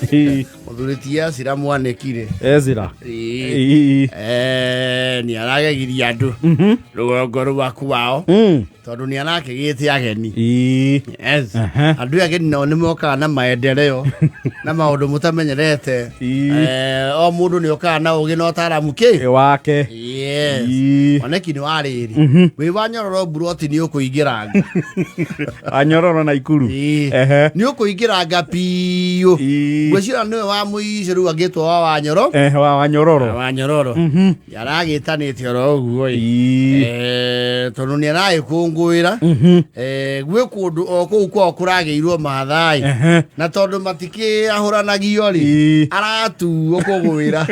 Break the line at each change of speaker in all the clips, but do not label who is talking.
Mũthuri ti Ezra Mwanĩkire.
Ezra.
Ĩĩ. Nĩ aragegirie andũ rũgongo rwaku wao tondũ nĩ arakĩgĩte ageni. Yes. Andũ ageni nao nĩ mokaga na maendeleo na maũndũ mũtamenyerete. O mũndũ nĩ okaga na ũgĩ na ũtaaramu kĩ
Wake.
Yes. Oneki nĩ wa rĩrĩ wĩ wa nyororo mburoti nĩ ũkũingĩranga.
Anyororo na ikuru.
Nĩ ũkũingĩranga biũ. Ngwĩciria nĩwe wa mũico rĩu angĩtwo wa wanyoro.
Wa wanyororo.
Wanyororo aragĩtanĩte oro ũguo ĩ. Tondũ nĩ aragĩkũngũĩra. Gwĩ kũndũ o kũu kwao kũragĩirwo mathai na tondũ matikĩahũranagio rĩ aratuo kũgwĩra.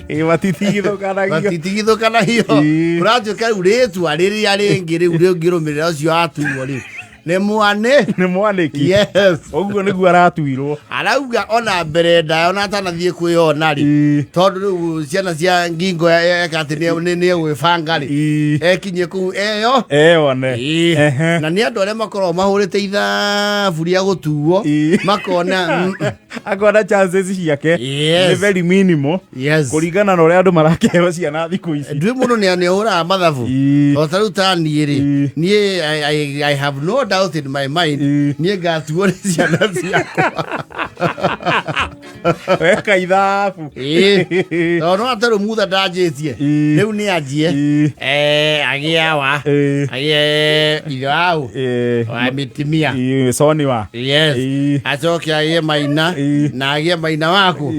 Ĩ, matitigithũkanagio.
Matitigithũkanagio. Kũratuĩka rĩu rĩtwa rĩrĩa rĩngĩ rĩu rĩngĩrũmĩrĩra ũcio atuo rĩ nĩ mwane.
Nĩ mwanĩki.
Yes.
Ũguo nĩguo aratuirwo.
Arauga ona mbere ndaya ona atanathiĩ kwĩyona rĩ, tondũ rĩu ciana cia ngingo eka atĩ nĩ egwĩbanga rĩ, ekinyie kũu eyo
Eyone.
Na nĩ andũ arĩa makoragwo mahũrĩte ithabu rĩa gũtuo makona
Akona chances ciake
Yes.
nĩ very minimal.
Yes.
Kũringana na ũrĩa andũ marakĩheo ciana thikũ ici.
Ndwĩ mũndũ nĩ ahũraga mathabu o ta rĩu ta niĩ rĩ, niĩ I have no doubt in my mind niĩ ngatuo nĩ ciana ciakwa.
Weka ithabu.
Ĩĩ. Tondũ no ate rĩu mutha ndanjĩtie rĩu nĩ anjie agĩe wa agĩe ithe wau wa mitimia.
Soni wa.
Yes. Acoke agĩe maina na agĩe maina waku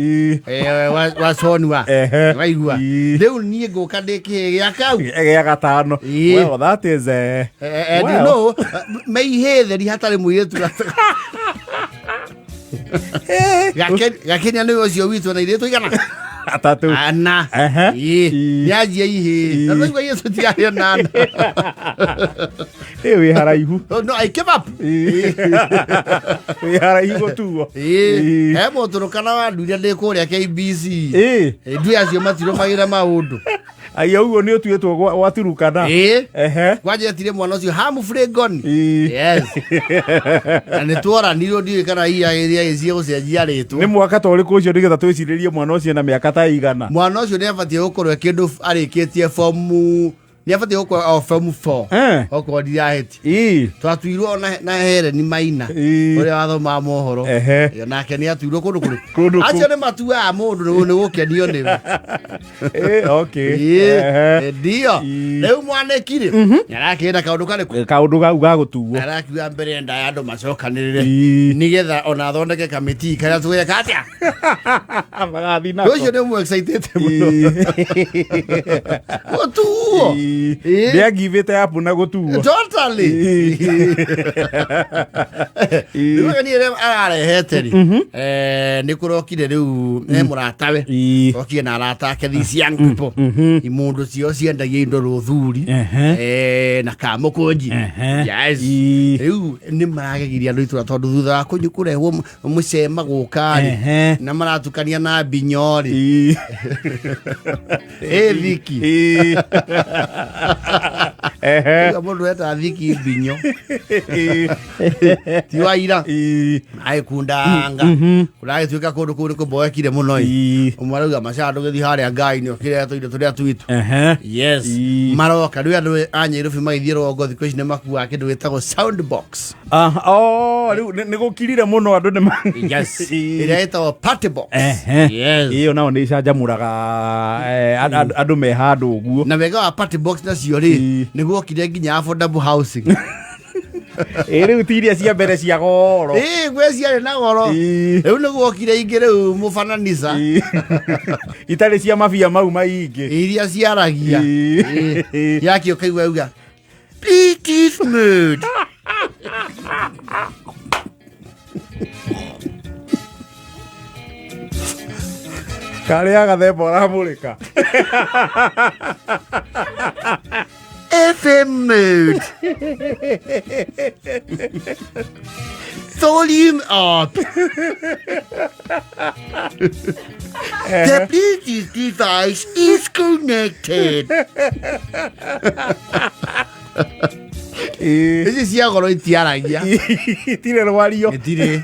wa soni wa waigua rĩu niĩ ngũka ndĩ kĩhĩ gĩa kau
gĩa gatano. Well, that is
And
well.
you know, meihĩtheri hatarĩ mũirĩtu gakenia nĩwe ũcio witũ na irĩtũ igana
Atatũ.
Ana. Ĩĩ. Nĩanjia ihĩĩ na twaigua Yesu tiarĩ nana.
Ĩ, wĩ haraihu.
No, I came up.
Wĩ haraihu gũtuo.
Ĩĩ. He mũtũrũkana wa nduire ndĩ kũrĩa KBC. Ndui acio matirũmagĩra maũndũ.
Aya, ũguo nĩ ũtuĩtwo gwaturukana.
Ĩĩ. Kwanja etire mwana ũcio Humphrey Ngoni. Yes. Na nĩ tworanirwo ndiũĩ kana hihi agĩthiĩ agĩciĩ gũcenjia rĩtwa.
Nĩ mwaka ta ũrĩkũ ũcio nĩgetha twĩcirĩrie mwana ũcio na mĩaka ta igana?
Mwana ũcio nĩ abatiĩ gũkorwo kĩndũ arĩkĩtie form, nĩ abatiĩ gũkorwo o form 4 okorwo ndirahĩtia. Twatuirwo na Helen Maina ũrĩa wathomaga mohoro. Nake nĩ atuirwo kũndũ kũrĩ
Kũndũ
acio nĩ matuaga mũndũ nĩ gũkenio nĩwe.
Okay.
Ndio rĩu mwanĩki rĩ nĩarakĩrĩ na kaũndũ karĩkũ?
Kaũndũ kau ga gũtuo.
Arakiuga mbere ndaya andũ macokanĩrĩre nĩgetha ona athondeke kamĩtii karĩa tũgeka atĩa.
Magathiĩ nako.
Ũcio nĩ mũ excited mũno gũtuo.
Nĩ angivĩte apu na gũtuo.
Totally. Rĩu ageni arĩa ararehete rĩ, nĩ kũrokire rĩu he mũratawe okire na arata ake, these young people, imũndũ ciao ciendagia indo rũthuri na kamũkũnji. Yes. Rĩu nĩ maragegiria andũ itũra tondũ thutha wa kũnyu kũrehwo mũcema gũka rĩ na maratukania na mbinyo rĩ ĩ thiki. Rĩu mũndũ eta thiki mbinyo ti wa ira agĩkundanga kũragĩtuĩka kũndũ kũu nĩ kũmboekire mũno ĩ. Ũmwe arauga maca ndũgĩthiĩ harĩa ngai-inĩ ũkĩrehe tũindo tũrĩa twitũ. Yes. Maroka rĩu andũ a Nyairobi magĩthiĩ rũgongo thikũ ici nĩ makuaga kĩndũ gĩtagwo sound box.
Ah, oh, rĩu nĩ gũkirire mũno andũ nĩ
Yes. Ĩrĩa ĩtagwo party box. Yes.
Ĩyo nao nĩ icanjamũraga andũ me handũ ũguo.
Na wega wa party box nacio rĩ nĩ guokire nginya affordable housing.
Ĩ, rĩu ti iria cia mbere cia goro.
Ĩ, gwĩ ciarĩ na goro. Rĩu nĩ guokire ingĩ rĩu mũbananisa.
Itarĩ cia mabia mau maingĩ.
Iria ciaragia. Yakio kaigua uga Bluetooth mode.
Karĩa gathemba ũramũrĩka.
FM mode. Volume up. The Bluetooth device is connected. Ici cia goro itiaragia.
Itirĩ rwario.
Itirĩ.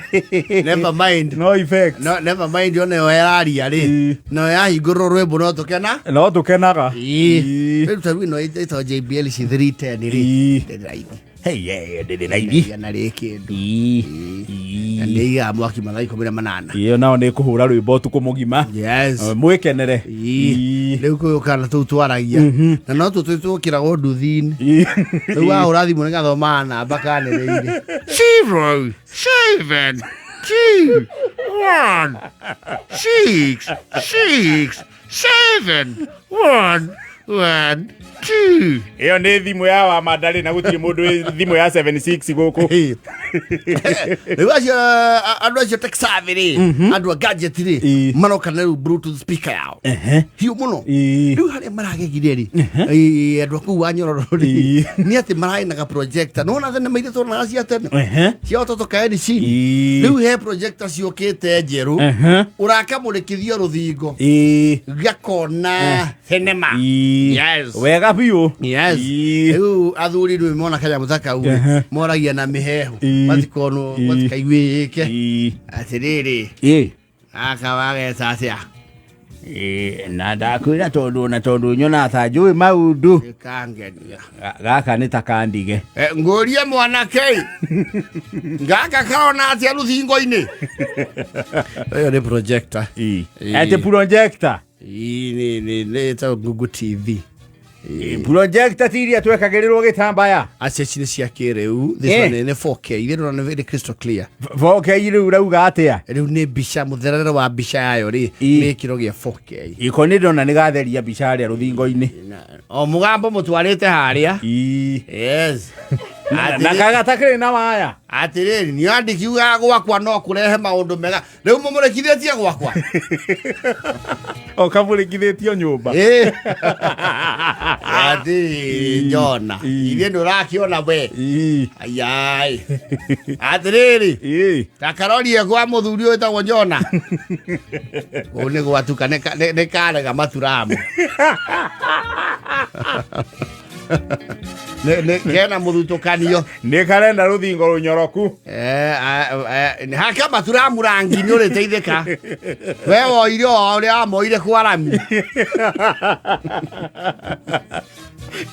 Never mind.
No effect.
No, never mind ona yo yararia rĩ. No yahingũrwo rwĩmbo no tũkena.
No tũkenaga.
Ĩĩ. Rĩu ta rĩu ĩno ĩtagwo JBL C310 rĩ. Ndĩrĩ raithi.
Hey, yeah, ndĩrĩ raithi.
Igana rĩ kĩndũ. Na nĩ igaga mwaki mathaa 18.
Ĩyo nao nĩ kũhũra rwĩmbo ũtukũ mũgima.
Yes.
Mwĩkenere.
Ĩĩ. Rĩu kwĩ kana tũu twaragia. Na no tũtũ twĩkĩragwo nduthi-inĩ. Rĩu wahũra thimũ nĩ gathomaga namba kanĩrĩire. 0 7 2 1 6 6 7 1 1 2.
Ĩyo nĩ thimũ ya wa mandarĩ na gũtirĩ mũndũ wĩ thimũ ya 76 gũkũ.
Rĩu acio andũ acio tech savvy rĩ, andũ a gadget rĩ, maroka na rĩu Bluetooth speaker yao hiũ mũno. Rĩu harĩa maragegire rĩ, andũ a kũu wa Nyororo rĩ, nĩ atĩ marainaga projector. Nĩwona thenema iria tuonaga cia tene cia watoto kaeni chini? Rĩu he projector ciũkĩte njerũ, ũrakamũrĩkithio rũthingo gakona thenema. Yes.
Wega biũ.
Yes. Rĩu athuri rĩu mona kanyamũ ta kau rĩ, moragia na mĩhehu, matikonwo, matikaiguĩke. Atĩrĩrĩ, gaka wageta atĩa?
Na ndakwĩra tondũ na tondũ nyonaga ta njũĩ maũndũ.
Gĩkangenia.
Gaka nĩ ta kandige.
Ngũrie mwanake, gaka karona atĩa rũthingo-inĩ? Ĩyo nĩ projector.
Atĩ projector?
Ĩĩ, nĩ ĩtagwo Google TV.
Projector ti iria twekagĩrĩrwo gĩtambaya?
Acio cirĩ cia kĩrĩu. This one nĩ 4K. Ithe ndĩrona nĩ crystal clear.
4K rĩu rauga atĩa?
Rĩu nĩ mbica, mũtherere wa mbica yayo rĩ, nĩ kĩro gĩa 4K.
Iko nĩ ndona nĩ gatheria mbica harĩa rũthingo-inĩ.
O mũgambo mũtwarĩte harĩa. Yes.
Na kagatakĩrĩ na waya.
Atĩrĩrĩ, niĩ andikiugaga gwakwa no kũrehe maũndũ mega. Rĩu mũmũrĩkithĩtie gwakwa.
O kamũrĩkithĩtio nyũmba.
Ĩĩ. Atĩrĩrĩ, Jona, ithuĩ ndũrakĩona we. Ayai. Atĩrĩrĩ, ta karorie kwa mũthuri ũyũ wĩtagwo Jona. Kũu nĩ gwatuka, nĩ karega maturamu. Kena mũthutũkanio.
Nĩ karenda rũthingo rũnyoroku.
Haka maturamu rangi nĩ ũrĩteithĩka. We woire o ũrĩa wamoire kwa rami.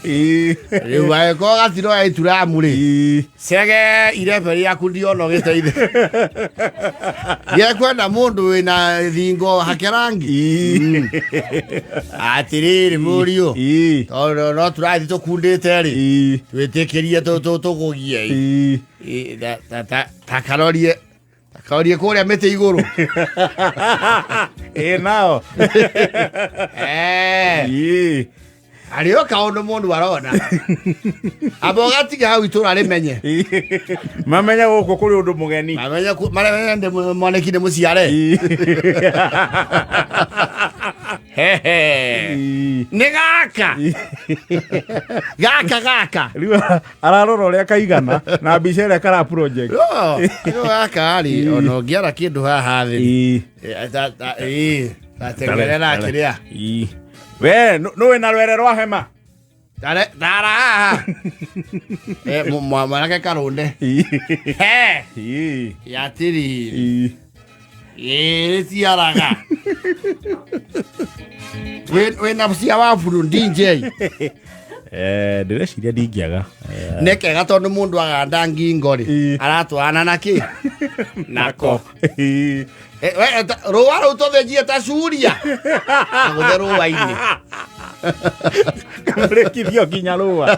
Rĩu angĩkorwo gatiroya ituramu rĩ, cege irebe rĩaku ndiona ũgĩteithĩka. Gĩkwenda mũndũ wĩna thingo hake rangi. Atĩrĩrĩ mũriũ, tondũ no tũrathiĩ tũkundĩte rĩ, twĩtĩkĩrie tũkũgie. Takarorie takarorie kũrĩa mĩtĩ igũrũ.
Ĩ nao.
Arĩ o kaũndũ mũndũ arona. Amba ũgatiga hau itũra rĩmenye.
Mamenye gũkũ kũrĩ ũndũ mũgeni.
Mamenye mamenye ndĩ mwanĩki nĩ mũciare. Hehe. Nĩ gaka. Gaka gaka.
Rĩu ararora ũrĩa kaigana na mbica ĩrĩa kara project.
Rĩu gaka rĩ, ona ũngĩara kĩndũ haha thĩ. Tatengerera kĩrĩa.
We, nũĩ na rwere rwa hema?
Tara haha. Mwanake karũnde. He. Yatĩrĩrĩ. Ĩĩ ciaraga. Wĩna cia waburu DJ.
Ndĩreciria ndingĩaga.
Nĩ kega tondũ mũndũ aganda ngingo rĩ, aratwarana na kĩ? Nako. Rũa rũu tũthĩnjie ta curia. Agũthe rũa-inĩ.
Kamũrĩkithio nginya rũa.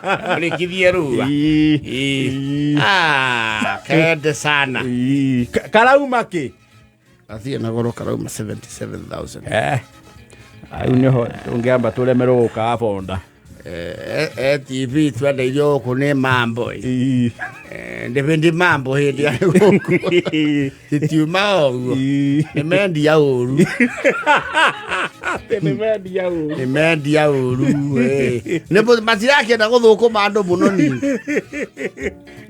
Kamũrĩkithie rũa. Kende sana.
Karauma kĩ?
Athiĩ na goro karauma 77,000.
Rĩu nĩho tũngĩamba tũremerwo gũka bonda.
TV twendeirio gũkũ nĩ mambo. Ndĩbĩndĩ mambo hĩndĩ ya gũkũ. Titiuma ũguo. Nĩ mendia ũru.
Nĩ mendia ũru.
Nĩ mendia ũru. Nĩ matirakĩenda gũthũkũma andũ mũno ningĩ.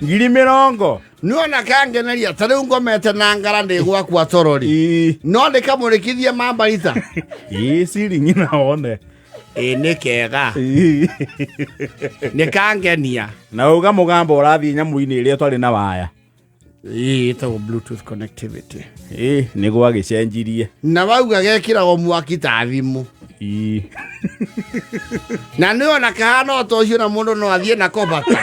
20,000.
Nĩwona kangeneria ta rĩu ngomete na ngara ndĩ gwakwa toro rĩ. No ndĩkamũrĩkithie mambarita.
Ĩĩ ciringi na wone.
Ĩ nĩ kega. Nĩ kangenia.
Na uga mũgambo ũrathiĩ nyamũ-inĩ ĩrĩa ĩtarĩ na waya.
Ĩ ĩtagwo Bluetooth connectivity.
Ĩ nĩ gwagĩcenjirie.
Na wauga gekĩragwo mwaki ta thimũ.
Ĩ.
Na nĩ ona kahana o ta ũcio na mũndũ no athiĩ nako bata.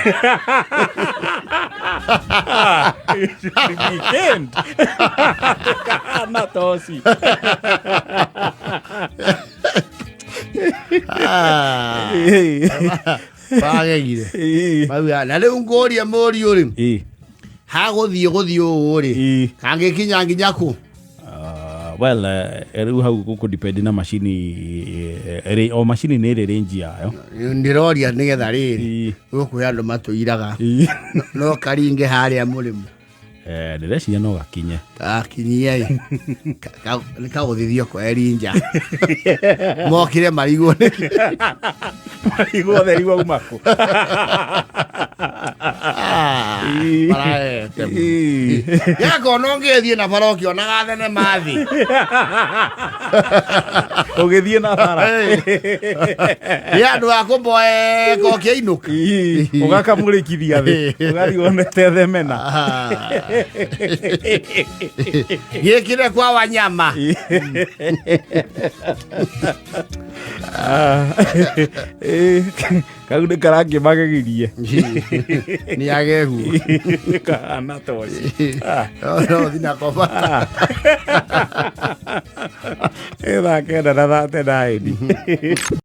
Weekend. Kahana toci.
Ah, bagegire.
Ĩ.
Mauga, na rĩu ngũria mũriũ rĩ,
Ĩ.
hagũthiĩ gũthiĩ ũũ rĩ,
Ĩ.
kangĩkinya nginya kũ?
Well, rĩu hau gũkũ depend na macini, o macini nĩ ĩrĩ range yayo.
Ndĩroria nĩgetha rĩrĩ,
Ĩ.
gũkũ andũ matũiraga.
Ĩ.
No karinge harĩa mũrĩmo.
Ndĩreciria no gakinye.
Gakinyie ĩ. Nĩ kagũthithio kwa erinja. Mokire marigwo nĩ.
Marigwo theri wauma kũ?
Ah,
Ĩ.
barahete mũno.
Ĩ.
Yakona ũngĩthiĩ na bara ũkĩonaga thenema thĩ.
Ũgĩthiĩ na bara.
Nĩ andũ a kũmboeka ũkĩinũka.
Ĩ, ũgakamũrĩkithia thĩ ũgathiĩ wonete themena.
Ah. Gĩkĩre kwa wanyama.
Ah. Ĩ, kau nĩ karangĩmagegirie.
Nĩ agehu.
Kahana toci. Ah.
No thiĩ nako bara.
Ĩ thaa 9 na 39.